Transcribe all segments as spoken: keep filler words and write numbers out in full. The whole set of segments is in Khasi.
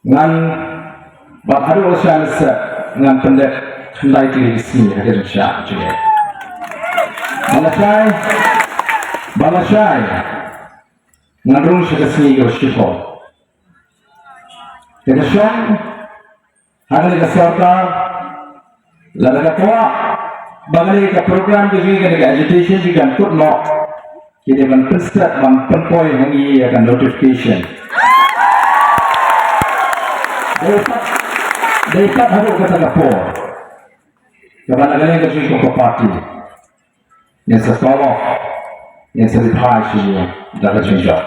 Ngan, bad haduh sha lyndet ngan pyndep khyndai tylli ki sngi ha ka jingshisha jong ngi. Ba lashai, ba lashai ngan rung sha ka sngi kaba shiphew. Ka ka shong ha kane ka sorkar, lada ka kwah ba kane ka program ka jong ngi, kane ka agitation jong ngi kan kut noh, ki dei ban pynstet ban pynpoi ha ngi ïa ka notification. Dei pat, dei pat haduh kata ka por kaba na ka liang ka jong ngi kum ka party ngin sa tolok, ngin sa leit phai sha ïing da ka jingjop.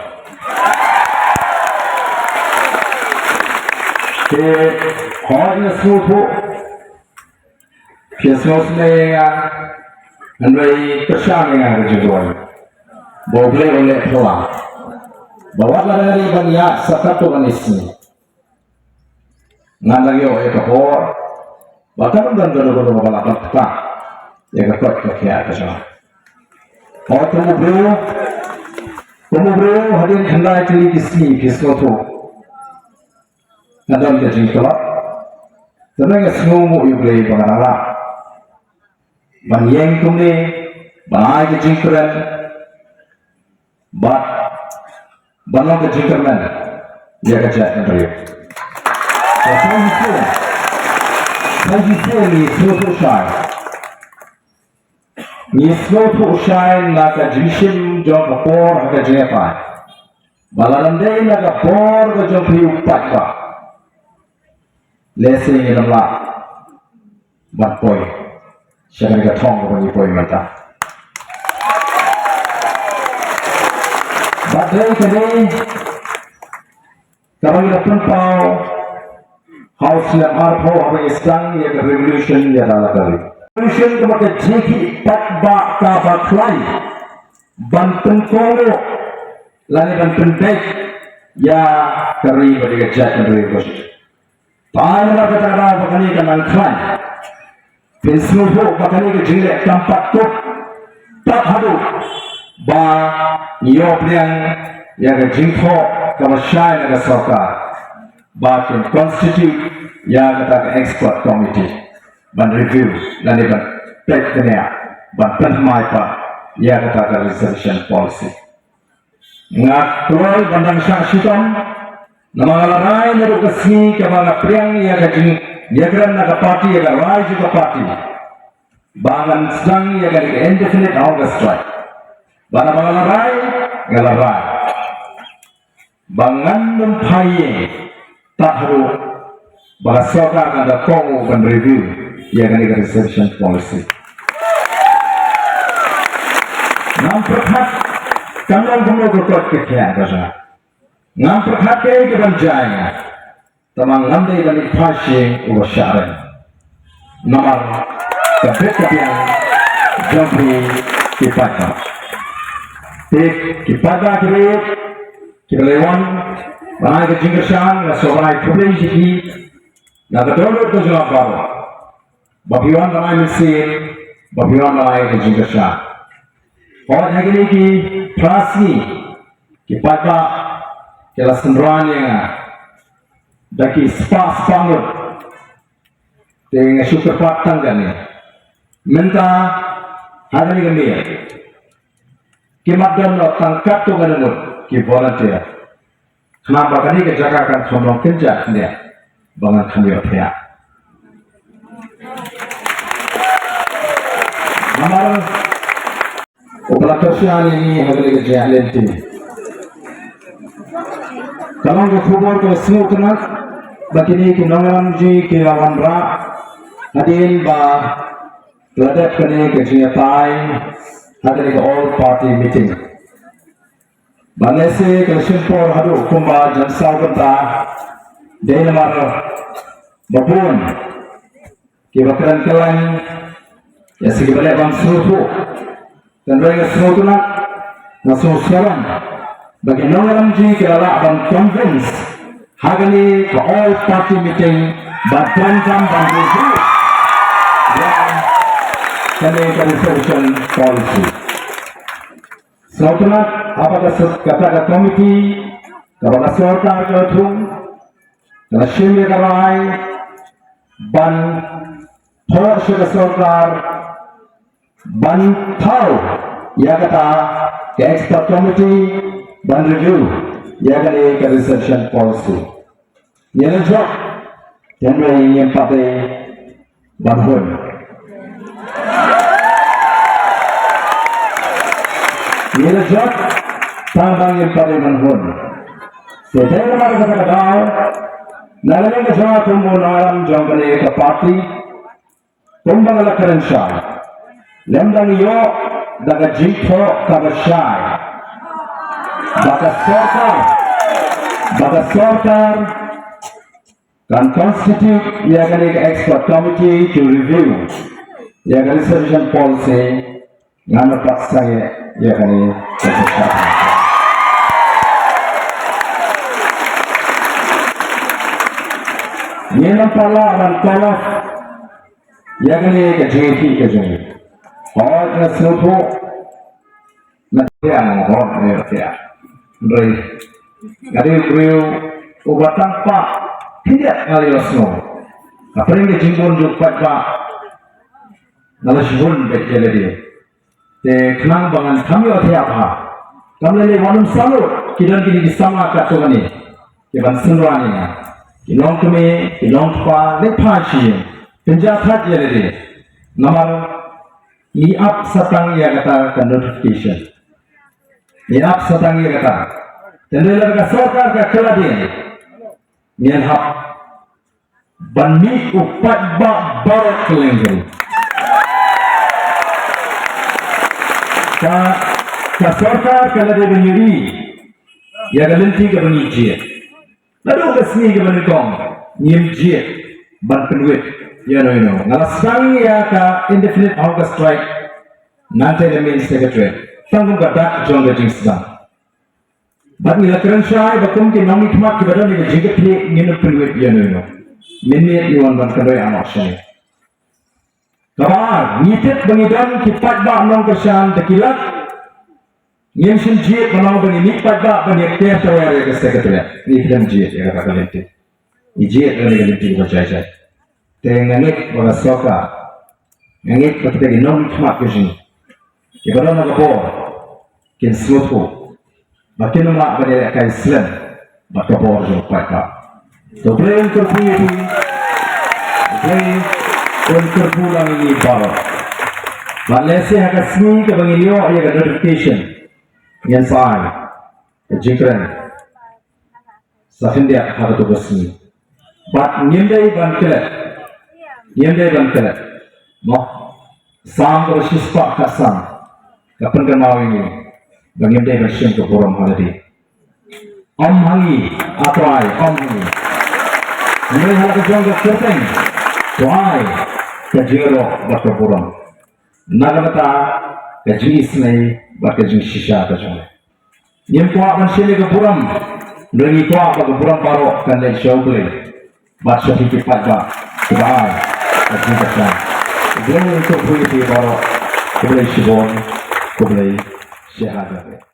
Te hooid, nga sngewthuh phi sngewsynei ïa nga, hynrei pyrshang ïa nga ka jingroi ba U Blei un leh phylla ba wat la dang dei ban ïaid sa katto katne sngi, ngan dang ïoh ïa ka bor ba kan don kano kano ba lah ban ktah ïa ka koit ka khiah ka jong nga. Hooid, kum u briew, kum u briew hadien khyndai tylli ki sngi, phi sngewthuh, nga don ka jingtlot. Te nga sngewnguh ïa U Blei ba nga dang lah ban ïeng kumne, ban ai ka jingkren bad ban long ka jingkyrmen ïa ka jaitbynriew. Te sa shisien, sa shisien ngi sngewthuh shai, ngi sngewthuh shai na ka jingshim jong ka por ha ka jingïatai ba lada ym dei na ka bor ka jong phi u paidbah, lehse ngin ym lah ban poi sha kane ka thong kaba ngi poi mynta. Bad dei kane kaba ngi la pynpaw ha u snem arphew haba ngi sdang ïa ka revolution ïa la ka ri. Revolution kaba ka jingkhih paidbah kaba khlaiñ ban pynkhong ruh lane ban pynbeit ïa ka ri bad ïa ka jaitbynriew. Te namar kata ka daw ba kane ka nang khlaiñ, phin sngewthuh ba kane ka jingleh kam pat kut tad haduh ba ngi ïoh pdiang ïa ka jingthoh kaba shai na ka sorkar ba kin constitute ïa kata ka expert committee ban review lane ban peit bniah, ban pynthymmai pat ïa kata ka reservation policy. Nga kloi ban dang shah shitom namar nga la rai naduh ka sngi kaba nga pdiang ïa ka jingïakren na ka party, ïa ka rai jong ka party, ba ngan sdang ïa ka indefinite hunger strike. Bad namar nga la rai, nga la rai ba ngan nym phai ïing tad haduh ba ka sorkar kan da kohnguh ban review ïa kane ka reservation policy. Ngam pyrkhat kan long kumno ka koit ka khiah ka jong nga. Ngam pyrkhat kaei kaban jia ïa nga. Tangba ngam dei ban leit phai sha ïing uba shah rem namar ka bit ka biang jong phi ki paidbah. Te ki paidbah kiba ïeit kiba la wan ban ai ka jingkyrshan, nga sngewbha ban ai khublei ïa phi na ka dohnud ka jong nga baroh ba phi wan ban ai mynsiem, ba phi wan ban ai ka jingkyrshan. Hooid, ha kine ki phra sngi ki paidbah ki la synran ïa nga da ki spah spah ngut. Te nga shu kyrpad tang kane. Mynta ha kane ka miet kim don noh tang katto katne ngut ki volunteer. Khnang ba kane ka jaka kan kham long kynjah khyndiat ba ngan kham ïoh thiah. Namar uba la kyrshan ïa ngi ha kane ka jingïaid lynti. Ka long ka khubor kaba sngewtynnat ba kine ki nongïalam jong ngi ki la wanrah hadien ba la dep kane ka jingïatai ha kane ka all party meeting. Ba lehse ka la shim por haduh kumba jan saw kynta, dei namar ba bun kiba kren kyllaiñ ïa sa kiba leh ban sngewthuh. Tangba nga sngewtynnat, nga sngewsarong ba ki nongïalam jong ngi ki la lah ban convince ha kane ka all party meeting ba donkam ban review ïa kane ka reservation policy. Sngewtynnat haba ka sor-, kata ka committee kaba ka sorkar ka la thung, Nga shim ïa ka rai ban thoh sha ka sorkar ban thaw ïa kata ka expert committee ban review ïa kane ka reservation policy. Ngi la jop, te ngim pat dei ban hun. Ngi la jop, tang ba ngim pat dei ban hun. Te dei namar kata ka daw, na ka liang ka jong nga kum u nongïalam jong kane ka party, kumba nga la kren shai, lem dang ïoh da ka jingthoh kaba shai ba ka sorkar, ba ka sorkar kan constitute ïa kane ka expert committee to review ïa ka reservation policy. Ngan ym pat sangeh ïa kane ka sorkar. Ngin ym pat lah ban call off ïa kane ka jingïakhih ka jong ngi. Hooid, nga sngewthuh. Nga tieng hooid, nga tieng. Hynrei nga dei u briew uba tang pat khyndiat nga la ïohsngew. Hapdeng ka jingbun jong u paidbah nga la shibun beit ïa lade. Te khnang ba ngan kham ïohthiah bha, kam lei lei wan ym salut ki don kine ki samla katto katne kiban synran ïa nga, ki longkmie, ki longkpa, leit phai sha ïing, pynjah thait ïa lade. Namar ngi ap sa tang ïa kata ka notification. Ngi ap sa tang ïa kata. Te hynrei lada ka sorkar ka kylla dien, ngin hap ban mih u paidbah baroh kylleng ka ri. Ka, ka sorkar ka la dei ban ïohi ïa ka lynti kaba ngi jied. Naduh ka sngi kaba nyngkong ngim jied ban pynwit ïano ïano. Nga la sdang ïa ka indefinite hunger strike nangta na main secretariat tang kum ka dak jong ka jingsdang. Bad ngi la kren shai ba kum ki nongmihkhmat kiba don ïa ka jingkitkhlieh ngin ym pynwit ïano ïano. Mynmiet ngi wan ban kynroi arsien. Kaba ar, ngi tip ba ngi don ki paidbah nongkyrshan da ki lak. Ngim shym jied ban ong ba ngi mih paidbah ban ïa ker tawiar ïa ka secretariat. Ngi khlem jied ïa kata ka lynti. Ngi jied ïa kata ka lynti kaba jai jai. Te nga ngeit ba ka sorkar, nga ngeit ba kita ki nongmihkhmat ka jong ngi kiba don ha ka bor kin sngewthuh ba kin ym lah ban ïalehkai slem bad ka bor jong u paidbah. To U Blei un kyrkhu ïa phi, U Blei un kyrkhu lang ïa ngi baroh. Bad lehse ha ka sngi kaba ngin ïoh ïa ka notification, ngin sa ai ka jingkren sa khyndiat ha kato ka sngi. Bad ngim dei ban klet. Ngim dei ban klet. Mo. Salm kaba shispah khatsan ka pynkynmaw ïa ngi ba ngim dei ban shim ka burom ha lade. Ym ha ngi, A Trai, ym ha ngi. Hynrei ha la ka jong ka kyrteng to ai ka jingïaroh bad ka burom na ka bynta ka jingisynei bad ka jingshisha ka jong ngi. Ngim kwah ban shim ïa ka burom, hynrei ngi kwah ba ka burom baroh kan leit sha U Blei bad sha phi ki paidbah kiba ai ka jingkyrshan. U Blei un kyrkhu ïa phi baroh. Khublei shibun. Khublei shihajar.